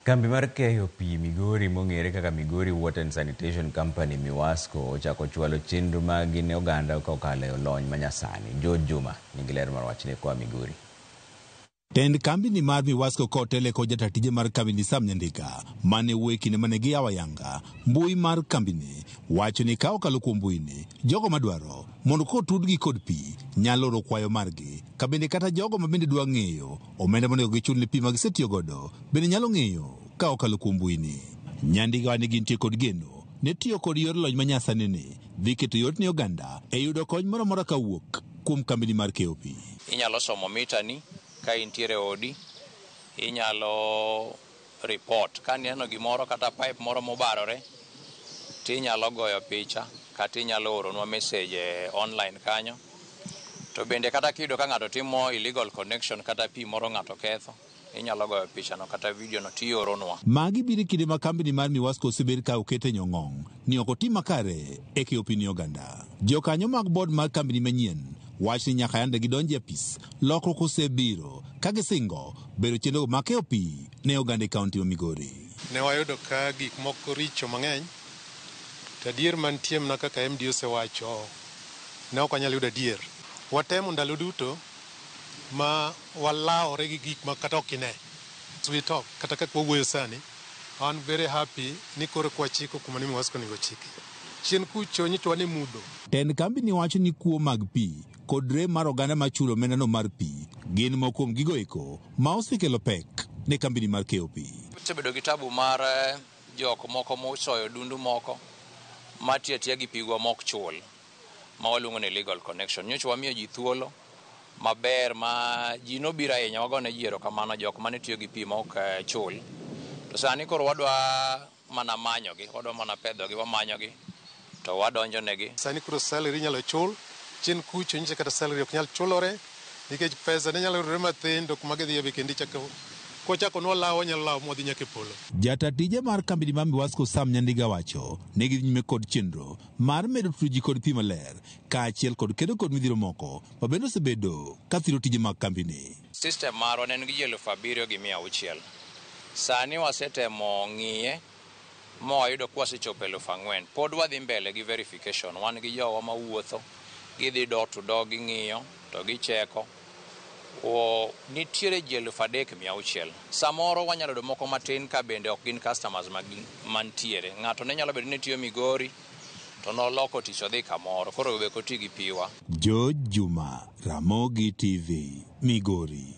Kambi mar keyo pi Migori mong'ere kaka Migori Water and Sanitation Company Miwasco ochako chwalo chenro maggi ne oganda kokalo e lony manyasani. George Juma nigi ler mar wachni koa Migori. Tend kambini mar Miwasco kotele kod jata tije mar kambini Sam Nyandika mane wuoyo e kinde mane giyawo ayanga mbui mar kambini wacho ni ka okalo kuom mbuini jogo madwaro mondo kotudgi kod pi nyalo oro kwayo margi ka bende kata jogo ma bende dwa ng'eyo omenda monego gichul ne pi ma gisetiyo godo bende nyalo ng'eyo ka okalo kuom mbuini. Nyandika wacho ni gintie kod geno ne tiyo kod yor lony manyasani ni dhi keto yot ne oganda e yudo kony moro amora kawuok kuom kambini mar keyo pi. Inyalo somo mitani ka intiere odi, inyalo report ka ineno gimoro kata pipe moro mobarore tinyalo goyo picha kata inyalo oronwa message e online kanyo. To bende kata kiyudo ka ng'ato timo illegal connection kata pi moro ng'ato ketho, inyalo goyo pichano kata video no tioronwa. Magi biro e kinde ma kambini mar Miwasco osebed ka oket e nyong'ong' ni ok otim makare e keyo pi ne oganda. Jokanyo mag board mar kambini manyien wach ni nyaka yande gidonj e apis, lokruok osebiro ka gisingo bedo chenro mag keyo pi ne oganda e kaunti ma Migori. Ne wayudo ka gik moko richo mang'eny, to adier mantie mana kaka MD osewacho, ne ok wanyal yudo adier. Watemo ndalo duto ma walawore gi gik ma kata ok ine. As we talk, kata kaka wawuoyo sani, an very happy ni koro kwachiko kuma ne Miwasco onego ochiki. Chien kucho nyocha wan e mudho. Tend kambini wacho ni kuo mag pi kod rem mar oganda machulo omendano mar pi gin moko kuom gigo eko ma osekelo pek ne kambini mar keyo pi. Osebedo gi tabu mar jok moko mosoyo dundu moko matiyo atiya gi pigwa mok chul ma waluongo ni illegal connection. Nyocha wamiyo ji thuolo maber ma ji nobiro ahinya, wagone ji erokamano jok mane tiyo gi pi mok chul. To sani koro wadwa mana manyogi, wadwa mana pedhogi, wamanyogi to wadonjo negi. Sani koro salary inyalo chul, chien kucho nyicha kata salary ok nyal chulore nikech pesa ne nyalo yudore mathin to kuma gidhiye be kendo ichako kwachako nwalawo wanyalo lawo mwadhi nyaka e polo. Jata tije mar kambini mar Miwasco Sam Nyandiga wacho ni gidhi nyime kod chenro mar medo tudo ji kod pi maler kaachiel kod kedo kod midhiero moko ma bende osebedo ka thiro tije mag kambini. System marwa ne en gi ji 7600. Sani wasetemo ng'iye ma wayudo ka wasechopo 4000. Pod wadhi mbele gi verification. Wan gi jowa mawuotho, gidhi door to door ging'iyo to gicheko. Nitiere ji 3600. Samoro wanyalo yudo moko matin ka bende ok gin customers mantiere. Ng'ato ne nyalo bedo ni tiyo Migori to noloko tich odhi kamoro, koro be ok oti gi piwa. George Juma, Ramogi TV, Migori.